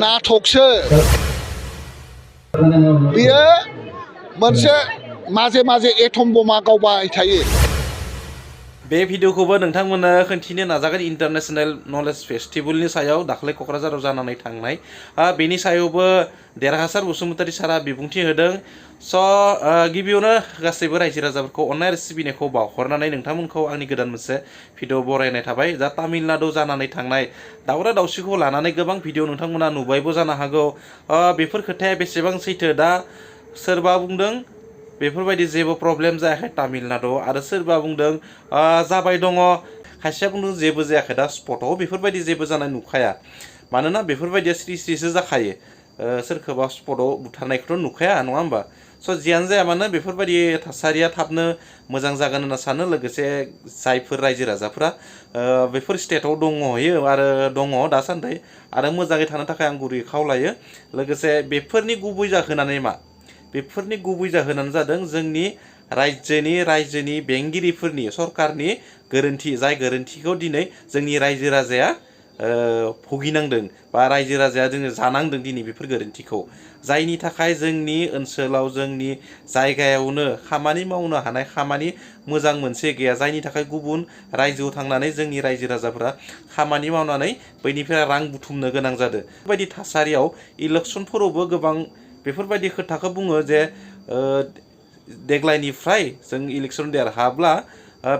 नाटकसो बियो मोनसे माजे माजे एटम बमा गावबाय थायो। बे भिडिअखौबो नोंथांमोना खोन्थिनो नाजागोन इन्टारनेशनेल नलेज फेस्टिवलनि सायाव दाख्लै क'क्राझाराव जानानै थांनाय बेनि सायावबो देरहासार बसुमतारी सारा बिबुंथि होदों। स' गिबियावनो गासैबो रायजो राजाफोरखौ अननाय आरो सिबिनायखौ बावहरनानै नोंथांमोनखौ आंनि गोदान मोनसे भिडिअ बरायनाय थाबाय। जा तामिलनाडु जानानै थांनाय दावरा दावसिखौ लानानै गोबां भिडिअ नोंथांमोना नुबायबो जानो हागौ। बेफोर खोथाया बेसेबां सैथो दा सोरबा बुंदों बेफोरबायदि जेबो प्रब्लेम जायाखै तामिलनाडु आरो सोरबा बुंदों जाबाय दङ, खायसेया बुंदों जेबो जायाखै। दा स्पटआव बेफोरबायदि जेबो जानाय नुखाया, मानोना बेफोरबायदिया स्रि स्रिसो जाखायो। सोरखौबा स्पटआव बुथारनायखौथ' नुखाया नङा होमबा। स' जियानो जाया मानो बेफोरबायदि थासारिया थाबनो मोजां जागोन होनना सानो। लोगोसे जायफोर रायजो राजाफ्रा बेफोर स्टेटआव दङयो आरो दङ दासान्दि आरो मोजाङै थानो थाखाय आं गुरै खावलायो। लोगोसे बेफोरनि गुबै जाहोनानो मा? बेफोरनि गुबै जाहोनानो जादों जोंनि रायजोनि बेंगिरिफोरनि सरकारनि गोरोन्थि, जाय गोरोन्थिखौ दिनै जोंनि रायजो राजाया भुगिनांदों बा रायजो राजाया जोङो जानांदों दिनै बेफोर गोरोन्थिखौ, जायनि थाखाय जोंनि ओनसोलाव जोंनि जायगायावनो खामानि मावनो हानाय खामानि मोजां मोनसे गैया, जायनि थाखाय गुबुन रायजोआव थांनानै जोंनि रायजो राजाफोरा खामानि मावनानै बैनिफ्राय रां बुथुमनो गोनां जादों। बेबायदि थासारियाव इलेक्सनफोरावबो गोबां बेफोरबायदि खोथाखौ बुङो जे देग्लायनिफ्राय जों इलेक्सन देरहाब्ला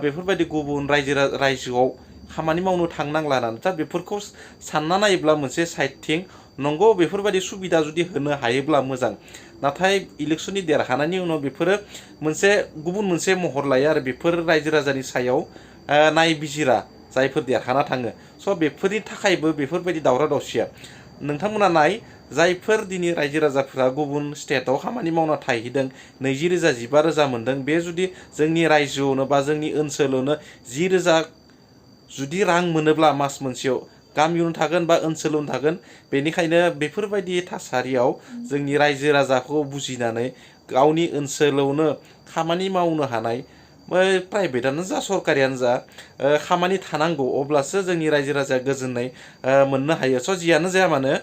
बेफोरबायदि गुबुन रायजोआव खामानि मावनो थांनांला होननानै। दा बेफोरखौ सानना नायोब्ला मोनसे साइडथिं नंगौ, बेफोरबायदि सुबिदा जुदि होनो हायोब्ला मोजां। नाथाय इलेक्सननि देरहानायनि उनाव बेफोरो गुबुन मोनसे महर लायो आरो बेफोर रायजो राजानि सायाव नायबिजिरा जायफोर देरहाना थाङो। स' बेफोरनि थाखायबो बेफोरबायदि दावराव दावसिया। नोंथांमोना नाय, जायफोर दिनै रायजो राजाफोरा गुबुन स्टेटआव खामानि मावना थाहैदों 20,000 15,000 मोनदों, बे जुदि जोंनि रायजोआवनो बा जोंनि ओनसोलावनो 10,000 जुदि रां मोनोब्ला मास मोनसेयाव गामियावनो थागोन बा ओनसोलावनो थागोन। बेनिखायनो बेफोरबायदि थासारियाव जोंनि रायजो राजाखौ बुजिनानै गावनि ओनसोलावनो खामानि मावनो हानाय, प्राइभेटआनो जा सरकारियानो जा खामानि थानांगौ, अब्लासो जोंनि रायजो राजाया गोजोननाय मोननो हायो। स' जियानो जाया मानो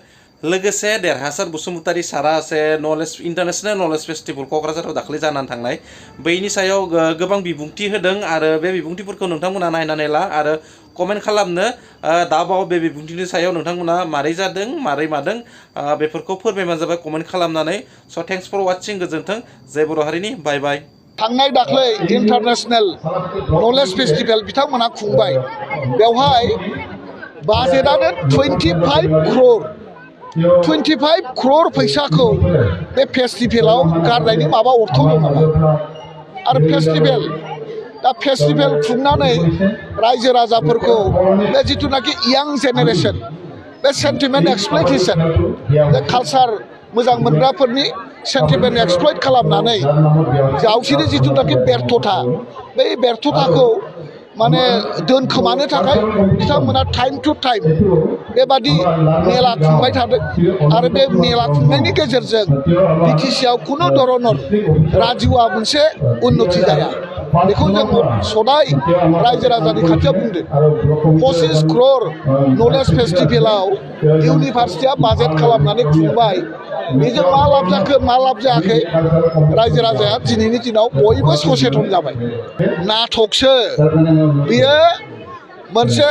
लोगोसे देरहासार बसुमतारी सारा इन्टारनेशनेल नलेज फेस्टिवल क'क्राझाराव दाख्लै जानानै थांनाय बैनि सायाव गोबां बिबुंथि होदों आरो बे बिबुंथिफोरखौ नोंथांमोना नायनानै ला आरो कमेन्ट खालामनो दाबाव बे बिबुंथिनि सायाव नोंथांमोना मारै जादों मारै मादों बेफोरखौ फोरमायबानो जाबाय कमेन्ट खालामनानै। स' थेंक्स फर वाचिं, गोजोन्थों, जय बर' हारिनि, बाय बाय। थांनाय दाख्लै इन्टारनेशनेल नलेज फेस्टिभेल बिथांमोना खुंबाय, बेवहाय बाजेटआनो 25 crore फैसाखौ बे फेस्टिभेलाव गारनायनि माबा अर्थ दं नामा? आरो दा फेस्टिभेल खुंनानै रायजो राजाफोरखौ बे जिथुनाखि यां जेनेरेसन, बे सेन्टिमेन्ट एक्सप्लयटेसन, बे कालचार मोजां मोनग्राफोरनि सेन्टिमेन्ट एक्सप्लयट खालामनानै गावसोरनि जिथुनाखि बेर्थ'था, बै बेर्थ'थाखौ माने दोनखोमानो थाखाय बिथांमोना टाइम टु टाइम बेबादि मेला खुंबाय थादों। आरो बे मेला खुंनायनि गेजेरजों बिटिसिआव खुनु धरनर राजुआ मोनसे उन्नति जाया, बेखौ जों सदाय रायजो राजानि खाथियाव बुंदों। 25 crore नलेज फेस्टिभेलाव इउनिभार्सिटिया बाजेट खालामनानै खुंबाय, बेजों मा लाब जाखो मा लाब जायाखै रायजो राजाया दिनैनि दिनाव बयबो सचेतन जाबाय। नाटकसो बियो मोनसे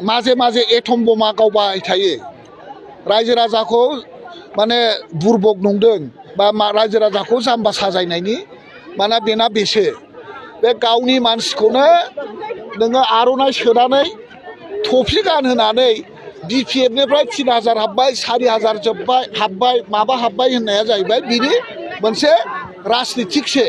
माजे माजे एटम बमा गावबाय थायो। रायजो राजाखौ माने बुरबक नंदों बा रायजो राजाखौ जाम्बा साजायनायनि माने बेना बेसो। बे गावनि मानसिखौनो नोङो आर'नाइ सोनानै टफि गानहोनानै BPFनिफ्राय 3,000 हाबबाय, 4,000 हाबबाय माबा हाबबाय होननाया जाहैबाय बिनि मोनसे राजनितिकसो।